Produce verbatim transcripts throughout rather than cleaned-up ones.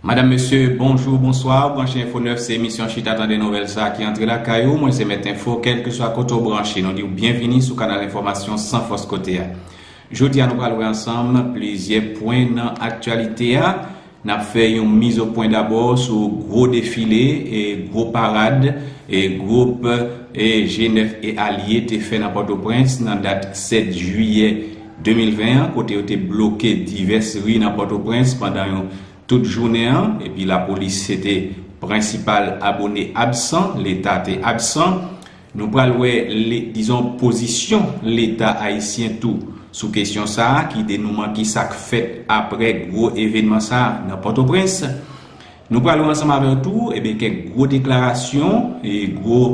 Madam, mesye, bonjou, bonswa. Ou branche Enfo nèf, se emisyon Chita Tande Nouvèl sa a ki antre lakay ou. Mwen se Mèt Enfo, kèlkeswa kote w branche. Nou di w byenvini sou kanal enfòmasyon san fòs kote a. Jodi a, nou pral wè ansanm plizyè pwen nan aktyalite a. N ap fè yon mizopwen dabò sou gwo defile e gwo parad e gwoup e G nèf e alye te fè nan Pòtoprens nan dat sèt jiyè de mil ven an, kote yo te bloke divès ri nan Pòtoprens pandan yon tout jounen an, epi lapolis se te prensipal abone absan, Leta te absan. Nou pral wè, le, dizon, pozisyon Leta ayisyen tou sou kesyon sa a, ki denouman ki sa k fèt apre gwo evènman sa a nan Pòtoprens. Nou pral wè ansanm avè w tou, ebyen, kèk gwo deklarasyon e gwo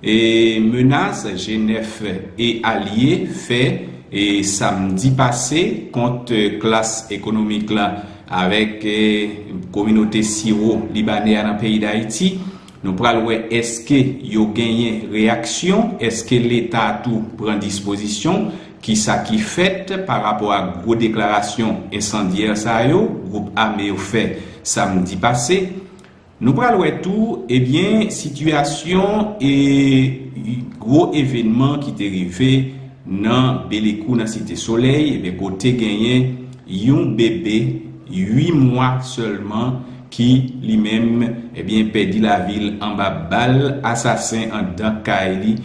e menas G nèf e alye fè e samdi pase kont klas ekonomik la avèk e kominote siwo libanè a nan peyi Dayiti. Nou pral wè èske yo genyen reyaksyon, èske Leta tou pran dispozisyon, kisa ki fèt pa rapò a gwo deklarasyon ensandyè sa yo, gwoup ame yo fè samdi pase. Nou pral wè tou, ebyen, sitiyasyon e gwo evènman ki te rive nan Belekou, nan Site Solèy, ebyen, kote genyen yon bebe uit mwa sèlman ki li menm, ebyen, pèdi lavi l anba bal asasen anndan kay li.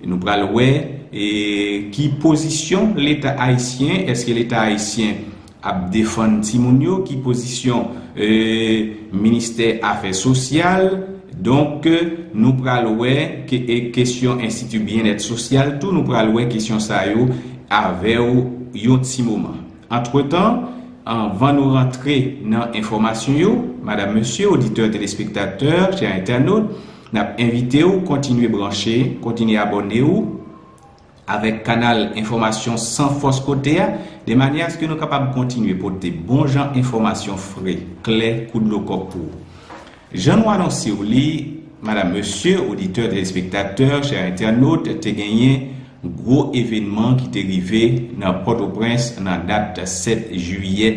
Nou pral wè e ki pozisyon Leta ayisyen, èske Leta ayisyen ap defann timoun yo, ki pozisyon e ministè afè sosyal. Donk, nou pral wè ke, e kesyon Enstiti Byennèt Sosyal tou, nou pral wè kesyon sa yo avè w yon ti moman. Antretan, anvan nou rantre nan enfòmasyon yo, madam, mesye, oditè, telespektatè, chè entènot, n ap envite w kontinye branche, kontinye abòne w avèk kanal enfòmasyon san fòs kote a, de manyè aske nou kapab kontinye pote bon jan enfòmasyon fre, klè, kou dlo kòk pou ou. Jan nou anonse w li, madam, mesye, oditè, telespektatè, chè entènot, te genyen gwo evènman ki te rive nan Pòtoprens nan dat sèt jiyè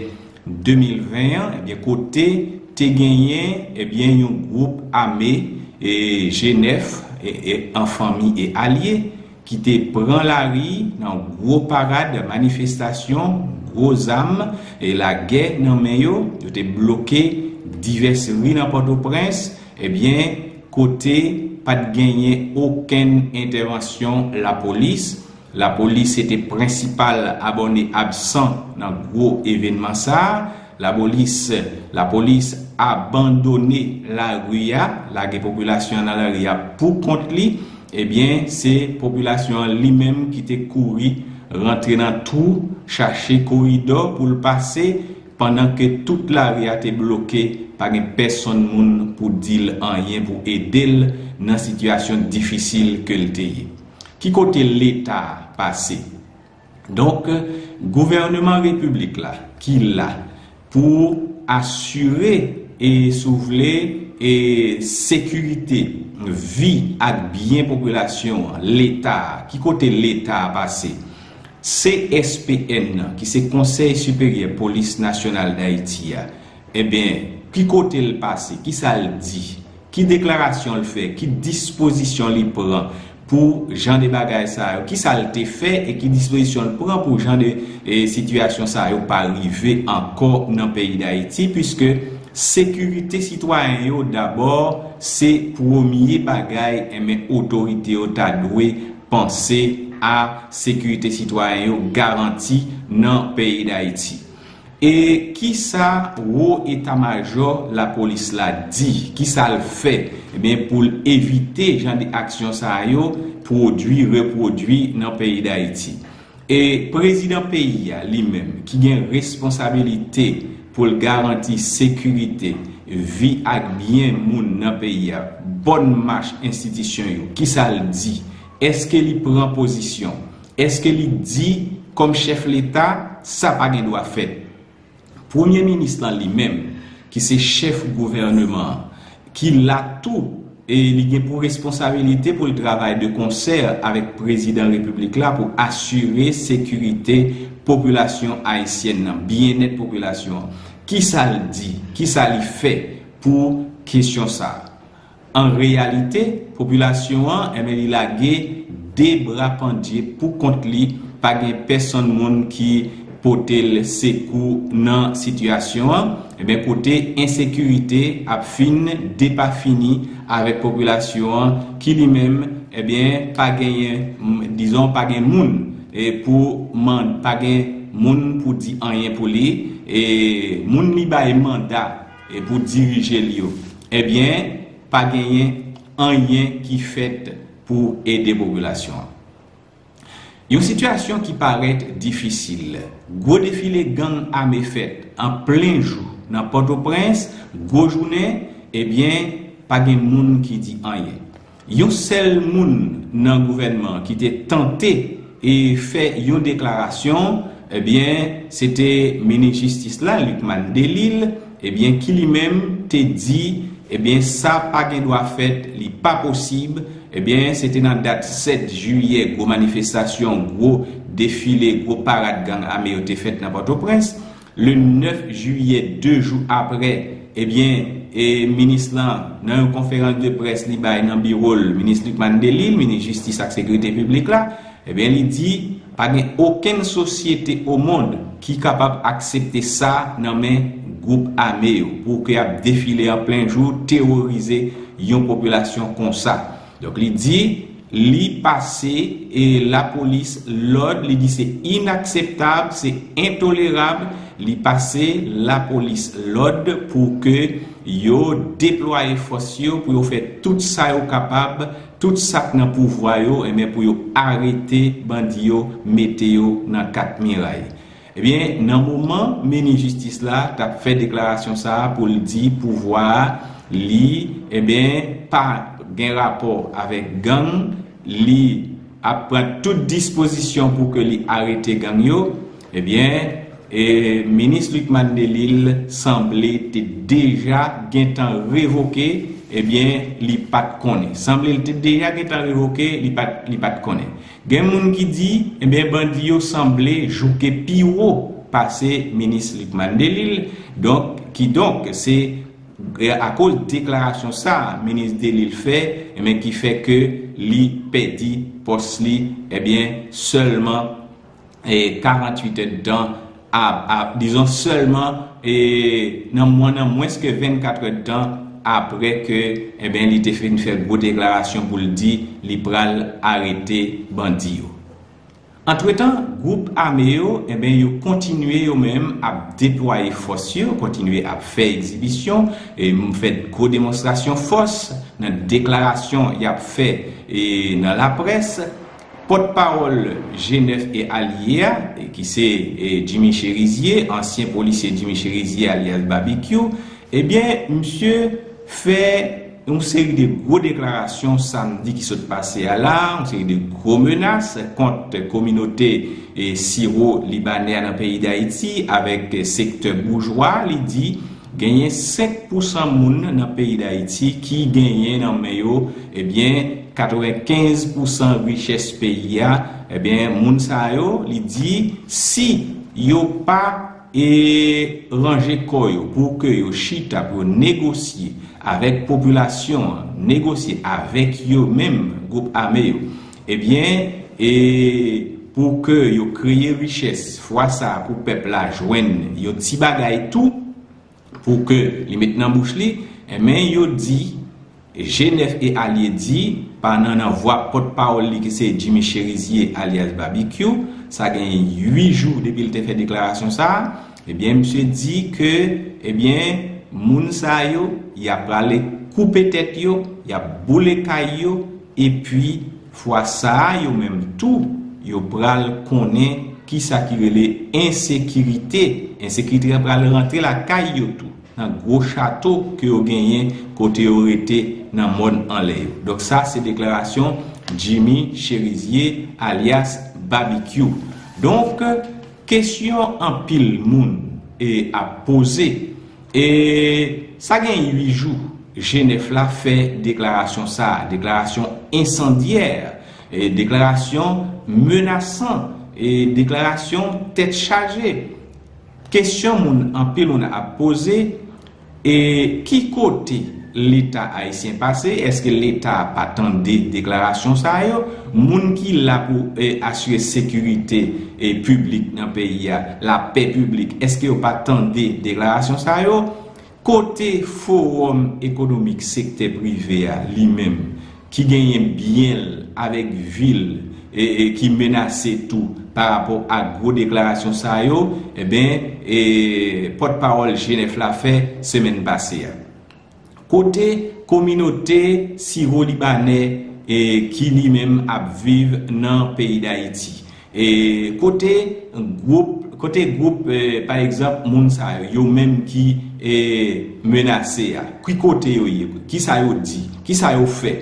de mil ven an, ebyen, kote te genyen, ebyen, yon gwoup ame e G nèf e, e an fanmi e alye ki te pran lari nan gwo parad, manifestasyon, gwo zam e lagè nan men yo. Yo te bloke divès ri nan Pòtoprens, ebyen, kote pa t genyen okenn entèvansyon lapolis. Lapolis se te prensipal abòne absan nan gwo evènman sa a. Lapolis, lapolis abandone lari a, lage popilasyon an nan lari a pou kont li. Ebyen, se popilasyon an li menm ki te kouri rantre nan twou, chache koridò pou l pase, pandan ke tout lari a te bloke, pa gen pèsonn moun pou di l anyen, pou ede l nan sitiyasyon difisil ke l te ye. Ki kote Leta a pase? Donk, gouvèneman repiblik la ki la pou asire e, si w vle, e sekirite, vi ak byen popilasyon an, Leta a, ki kote Leta a pase? C S P N nan, ki se Konsèy Siperyè Polis Nasyonal Dayiti a, ebyen, ki kote l pase? Kisa l di? Ki deklarasyon l fè? Ki dispozisyon li pran pou jan de bagay sa yo? Kisa l te fè e ki dispozisyon l pran pou jan de e, sitiyasyon sa yo pa rive ankò nan peyi Dayiti? Piske sekirite sitwayen yo dabò, se premye bagay, enben, otorite yo ta dwe panse a sekirite sitwayen yo garanti nan peyi Dayiti. E kisa wo eta majò lapolis la di? Kisa l fè, ebyen, pou l evite jan de aksyon sa yo pwodui, repwodui nan peyi Dayiti? E prezidan peyi a, li menm, ki gen responsabilite pou l garanti sekirite, vi ak byen moun nan peyi a, bòn mach enstitisyon yo, kisa l di? Èske li pran pozisyon? Èske li di, kòm chèf Leta, sa pa gen dwa fèt? Premye minis lan li menm, ki se chèf gouvèneman an, ki la tou, e li gen pou responsabilite pou l travay de konsè avèk prezidan repiblik la pou asire sekirite popilasyon ayisyèn nan, byennèt popilasyon an. Kisa l di? Kisa li fè pou kesyon sa a. An reyalite, popilasyon an, enben, li lage de bra pandye pou kont li, pa gen pèsonn moun ki pote l sekou nan sitiyasyon an, enben, kote ensekirite ap fin depafini avèk popilasyon an, ki li menm, enben, pa genyen, m, dizon, pa gen moun, e, pou man-, pa gen moun pou di anyen pou li, e, moun li bay manda, e, pou dirije l yo, ebyen, pa genyen anyen ki fèt pou ede popilasyon an. Yon sitiyasyon ki parèt difisil. Gwo defile gang ame fèt an plen jou nan Pòtoprens, gwo jounen, ebyen, pa gen moun ki di anyen. Yon sèl moun nan gouvènman ki te tante e fè yon deklarasyon, ebyen, se te minis jistis la, Lucmane Delille, ebyen, ki li menm te di, ebyen, sa pa gen dwa fèt, li pa posib. Ebyen, se te nan dat sèt jiyè, gwo manifestasyon, gwo defile, gwo parad gang ame yo te fèt nan Pòtoprens. Le nèf jiyè, de jou apre, ebyen, e minis lan, nan yon konferans de près li bay nan biwo l, minis Lucmane Delille, minis jistis ak sekirite piblik la, ebyen, li di, pa gen okenn sosyete o mond ki kapab aksepte sa nan men gwoup ame yo, pou ke y ap defile an plen jou, teworize yon popilasyon konsa. Donk, li di, li pase, e, lapolis lòd, li di se inakseptab, se entolerab, li pase lapolis lòd pou ke yo deplwaye fòs yo, pou yo fè tout sa yo kapab, tout sa k nan pouvwa yo, enben, pou yo arete bandi yo, mete yo nan kat miray. Ebyen, nan moman minis jistis la t ap fè deklarasyon sa a pou l di pouvwa a, li, ebyen, pa gen rapò avèk gang, li ap pran tout dispozisyon pou ke li arete gang yo, ebyen, e, minis Lucmane Delille sanble te deja gentan revoke, ebyen, li pa t konnen. Sanble l te deja gentan revoke, li pa t, li pa t konnen. Gen moun ki di, ebyen, bandi yo sanble jouke pi wo pase minis Lucmane Delille. Donk, kidonk, se, e, akoz deklarasyon sa a minis Delille fè, ebyen, ki fè ke li pèdi pòs li, ebyen, sèlman, e, karanntuit èdtan, a, a, dizon sèlman, e, nan mwen, nan mwens ke vennkat èdtan apre ke, ebyen, li te fin fè gwo deklarasyon pou l di li pral arete bandi yo. Antretan, gwoup ame yo, ebyen, yo kontinye yo menm ap deplwaye fòs yo, kontinye ap fè egzibisyon, e m fè gwo demonstrasyon fòs nan deklarasyon y ap fè, e, nan laprès. Pòtpawòl G nèf e alye a, e, ki se, e, Jimmy Chérizier, ansyen polisye Jimmy Chérizier alyas Babikyou, ebyen, misye fè yon seri de gwo deklarasyon samdi ki sot pase a la, yon seri de gwo menas kont kominote, e, siwo libanè a nan peyi Dayiti avèk sektè boujwa. Li di genyen senk pousan moun nan peyi Dayiti ki genyen nan men yo, ebyen, katrevenkenz pousan richès peyi a. Ebyen, moun sa yo, li di, si yo pa e ranje kò yo pou ke yo chita, pou yo negosye avèk popilasyon an, negosye avèk yo menm, gwoup ame yo, ebyen, e pou ke yo kreye richès, fwa sa a pou pèp la jwenn yon ti bagay tou, pou ke li met nan bouch li, enben yo di, G nèf e alye di, pa nan, nan vwa pòtpawòl li ki se Jimmy Chérizier alyas Babikyou, sa gen uit jou depi l te fè deklarasyon sa a, ebyen, misye di ke, ebyen, moun sa yo, y ap prale koupe tèt yo, y ap boule kay yo, epi, fwa sa a, yo menm tou, yo pral konnen kisa ki rele ensekirite. Ensekirite a pral rantre lakay yo tou, nan gwo chato ke yo genyen kote yo rete nan mòn anlè yo. Donk, sa se deklarasyon Jimmy Chérizier, alyas Babikyou. Donk, kesyon anpil moun, e, ap poze, e sa gen uit jou, G nèf la fè deklarasyon sa a, deklarasyon ensandyè, e deklarasyon menasan, e deklarasyon tèt chaje. Kesyon moun, anpil moun ap poze, E ki kote Leta ayisyen pase? Èske Leta pa tande deklarasyon sa yo? Moun ki la pou e, asire sekirite e, piblik nan peyi a, lapè piblik, èske yo pa tande deklarasyon sa yo? Kote Fowòm Ekonomik Sektè Prive a li menm, ki genyen byen l avèk vi l, e, e ki menase tou pa rapò ak gwo deklarasyon sa yo, ebyen, e, pòtpawòl G nèf la fè semèn pase a. Kote kominote siwo-libanè e ki li menm ap viv nan peyi Dayiti? E kote gwoup, kote gwoup, e, pa egzanp, moun sa yo, yo menm ki e, menase a? Ki kote yo ye? Kisa yo di? Kisa yo fè?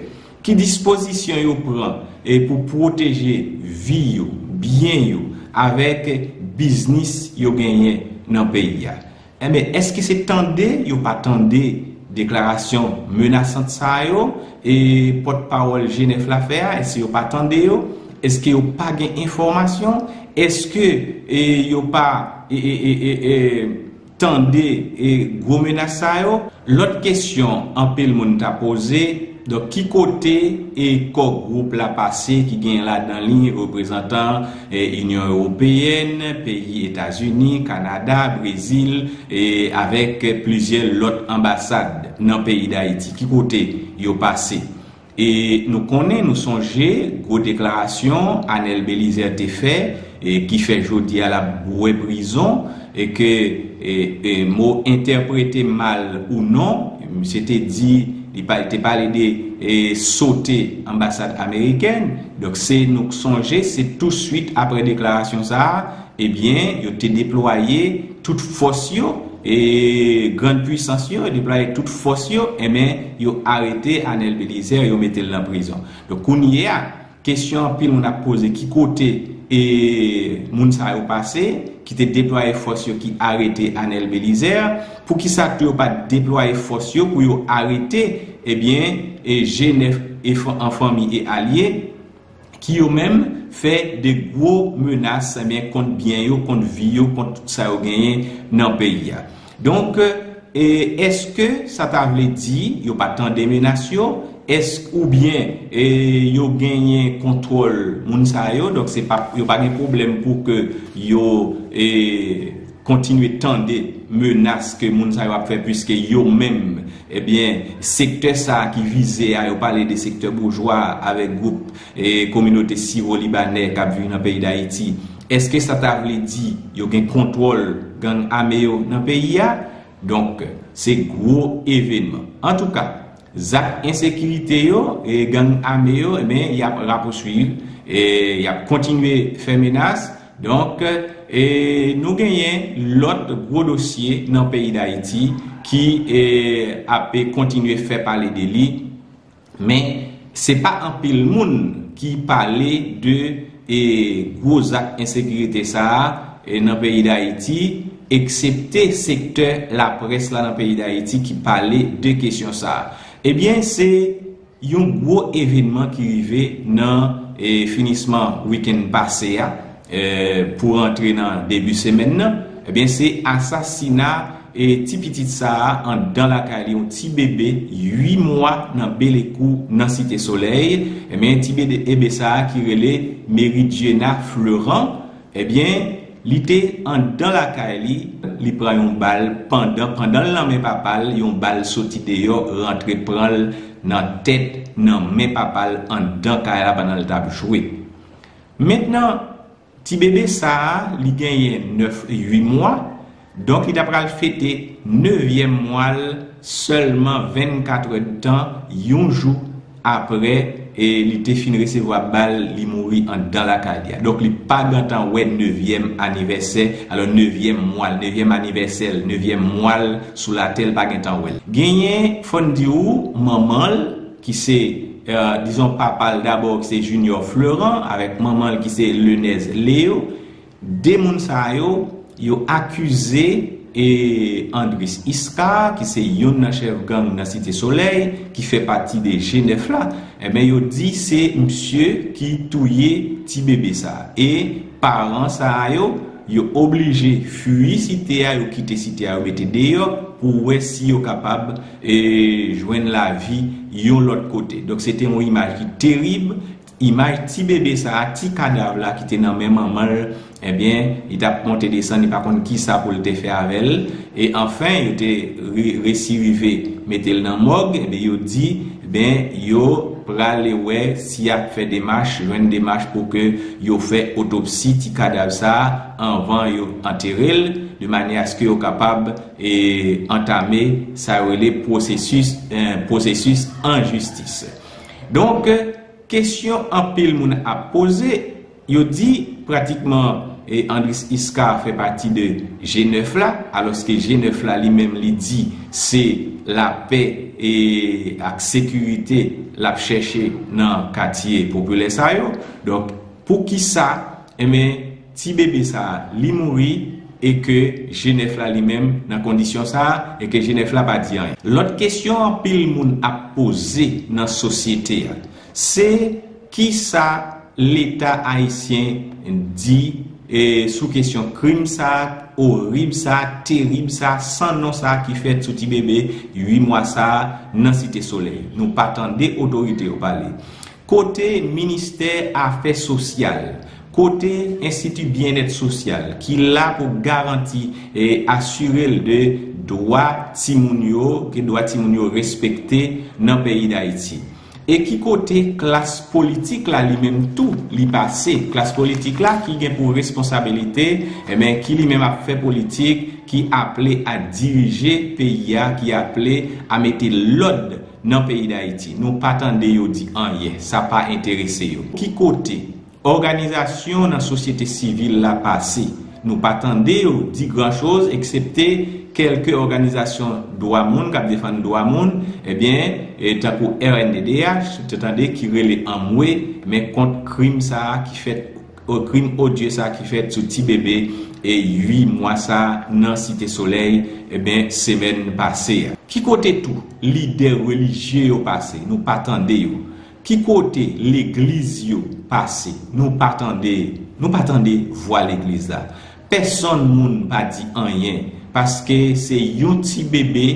Ki dispozisyon yo pran e, pou pwoteje vi yo, byen yo, avèk biznis yo genyen nan peyi a? Enben, èske se tande yo pa tande deklarasyon menasant sa yo e pòtpawòl G nèf la fè a? Èske yo pa tande yo? Èske yo pa gen enfòmasyon? Èske e, yo pa e, e, e, e, e, tande e, gwo menas sa yo? Lòt kesyon anpil moun ta poze, donk ki kote e kò gwoup la pase ki gen ladan li reprezantan e, Inyon Ewopeyèn, peyi Etazini, Kanada, Brezil, e avèk plizyè lòt anbasad nan peyi Dayiti? Ki kote yo pase? E nou konnen, nou sonje gwo deklarasyon Anèl Belizaire te fè, e ki fè jodi a l ap bwè prizon, e ke e, e, mo entèprete mal ou non, misye te di, li pa, te pale de e, sote anbasad amerikèn. Donk, se nou k sonje, se touswit apre deklarasyon sa a, ebyen, yo te deplwaye tout fòs yo, e grann pwisans yo, yo deplwaye tout fòs yo, enben, yo arete Anèl Belizaire, yo mete l nan prizon. Donk, kounye a, kesyon anpil moun ap poze, ki kote e moun sa yo pase, ki te deplwaye fòs yo, ki arete Anèl Belizaire? Poukisa tou yo pa deplwaye fòs yo pou yo arete, ebyen, e G nèf e fan-, an fanmi e alye, ki yo menm fè de gwo menas, ebyen, kont byen yo, kont vi yo, kont tout sa yo genyen nan peyi a? Donk, e, èske sa ta vle di yo pa tande menas yo? Èske, oubyen, e, yo genyen kontwòl moun sa yo? Donk, se pa, yo pa gen pwoblèm pou ke yo e, kontinye tande menas ke moun sa yo ap fè, piske yo menm, ebyen, sektè sa a ki vize a, yo pale de sektè boujwa avèk gwoup e, kominote siwo-libanè k ap viv nan peyi Dayiti. Èske sa ta vle di yo gen kontwòl gang ame yo nan peyi a? Donk, se gwo evenman. Antouka, zak ensekirite yo, e gang ame yo, ebyen, y ap rapouswiv, e y ap kontinye fè menas. Donk, e nou genyen lòt gwo dosye nan peyi Dayiti ki e, ap kontinye fè pale de li. Men, se pa anpil moun ki pale de e, gwo zak ensekirite sa a e, nan peyi Dayiti, eksepte sektè laprès la nan peyi Dayiti ki pale de kesyon sa a. Ebyen, se yon gwo evenman ki rive nan e, finisman wikenn pase a, e, pou rantre nan debi semèn nan, ebyen, se asasina e, ti pitit sa a anndan lakay li, yon ti bebe uit mwa nan Belekou, nan Site Solèy. Ebyen, ti bebe sa a ki rele Meridiena Fleurant, ebyen, li te anndan lakay li, li pran yon bal pandan, pandan l nan men papa l, yon bal soti deyò, rantre pran l nan tèt, nan men papa l, anndan kay la pandan l t ap jwe. Mentnan, ti bebe sa a, li genyen nèf, uit mwa, donk li ta pral fete nevyèm mwa l sèlman vennkat èdtan, yon jou apre e li te fin resevwa bal, li mouri anndan lakay li a. Donk, li pa gentan wè nevyèm anivèsè, alò, nevyèm mwa l, nevyèm anivèsè l, nevyèm mwa l sou latè, l pa gentan wè l. Genyen, fò n di w, manman l, ki se, e, dizon, papa l dabò, ki se Junior Fleurant, avèk manman l, ki se Lenez Léo. De moun sa yo, yo akize e Andris Iscar, ki se youn nan chèf gang nan Site Solèy, ki fè pati de G nèf la, enben, yo di se misye ki touye ti bebe sa a. E paran sa a yo, yo oblije fiyi site a, yo kite site a, yo mete deyò pou wè si yo kapab e, jwenn lavi yon lòt kote. Donk, se te yon imaj ki terib, imaj ti bebe sa a, ti kadav la ki te nan men manman l, ebyen, li t ap monte desann, li pa konn ki sa pou l te fè avè l. E anfen, yo te re, resi rive mete l nan mòg, ebyen, yo di, ebyen, yo prale wè si y ap fè demach, jwenn demach pou ke yo fè otopsi ti kadav sa a anvan yo antere l, de manyè aske yo kapab e, antame sa yo rele pwosesis, eh, pwosesis an jistis. Donk, kesyon anpil moun ap poze, yo di pratikman e, Andris Iscar fè pati de G nèf la, alòske G nèf la li menm li di se lapè e, ak sekirite l ap chèche nan katye popilè sa yo. Donk, poukisa, enben, ti bebe sa a, li mouri e ke G nèf la li menm nan kondisyon sa a e ke G nèf la pa di anyen? Lòt kesyon anpil moun ap poze nan sosyete a, se kisa Leta ayisyen di e, sou kesyon krim sa a, orib sa a, terib sa a, san non sa a ki fèt sou ti bebe uit mwa sa a nan Site Solèy. Nou pa tande otorite yo pale. Kote ministè afè sosyal, kote Enstiti Byennèt Sosyal ki la pou garanti e asire l de dwa timoun yo, ke dwa timoun yo respekte nan peyi Dayiti? E ki kote klas politik la li menm tou li pase? Klas politik la ki gen pou responsabilite, enben, ki li menm ap fè politik, ki aple a dirije peyi a, ki aple a mete lòd nan peyi Dayiti. Nou pa tande yo di anyen, sa pa enterese yo. Ki kote òganizasyon nan sosyete sivil la pase? Nou pa tande yo di gran choz, eksepte kèlke òganizasyon dwa moun k ap defann dwa moun, ebyen, e, tankou R N D D H, te tande ki rele anmwe, men kont krim sa a ki fèt, o, krim odye sa a ki fèt sou ti bebe e uit mwa sa a nan Site Solèy, ebyen, semèn pase a. Ki kote tou lidè relijye yo pase? Nou pa tande yo. Ki kote legliz yo pase? Nou pa tande, nou pa tande vwa legliz la. Pèsonn moun pa di anyen, paske se yon ti bebe,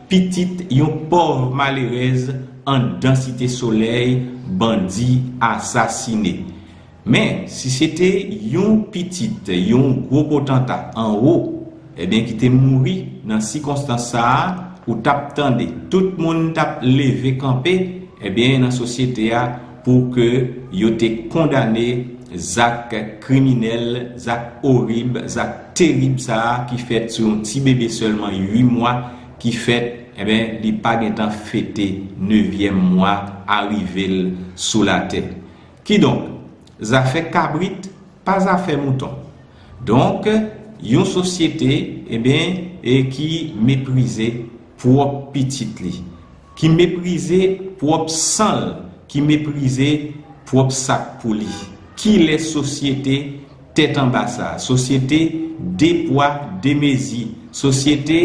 pitit yon pòv malerèz anndan Site Solèy, bandi asasine. Men, si se te yon pitit, yon gwo potanta anwo, ebyen, ki te mouri nan sikonstans sa a, ou t ap tande tout moun t ap leve kanpe, ebyen, nan sosyete a, pou ke yo te kondane zak kriminèl, zak orib, zak terib sa a ki fèt sou yon ti bebe sèlman uit mwa, ki fèt, ebyen, li pa gentan fete nevyèm mwa arive l sou latè. Kidonk, zafè kabrit pa zafè mouton. Donk, yon sosyete, ebyen, e ki meprize pwòp pitit li, ki meprize pwòp san l, ki meprize pwòp sak pou li. Kilè sosyete tèt anba sa a? Sosyete de pwa, de mezi. Sosyete,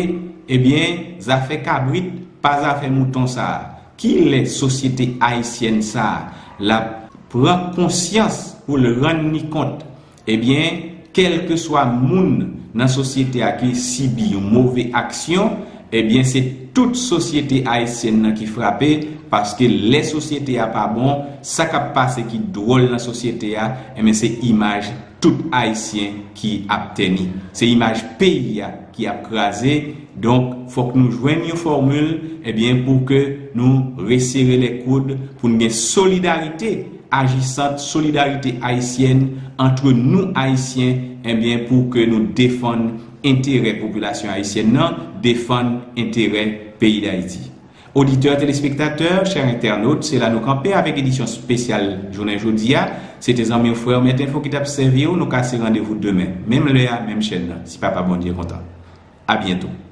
ebyen, zafè kabrit pa zafè mouton sa a. Kilè sosyete ayisyèn sa a l ap pran konsyans pou l rann ni kont? Ebyen, kèlkeswa moun nan sosyete a ki sibi yon move aksyon, ebyen, se tout sosyete ayisyèn nan ki frape, paske lè sosyete a pa bon, sa k ap pase ki dwòl nan sosyete a, ebyen, se imaj tout Ayisyen ki ap tèni. Se imaj peyi a ki ap kraze. Donk, fòk nou jwenn yon fòmil, ebyen, pou ke nou resere lè koud, pou n gen solidarite ajisant, solidarite ayisyèn antre nou Ayisyen, ebyen, pou ke nou defann enterè popilasyon ayisyèn nan, defann enterè peyi Dayiti. Oditè, telespektatè, chè entènot, se la nou kanpe avèk edisyon espesyal jounen jodi a. Se te zanmi w, frè w, Mèt Enfo ki t ap sèvi w. Nou kase randevou demen, menm lè a, menm chèn nan, si Papa Bondye kontan. A byento.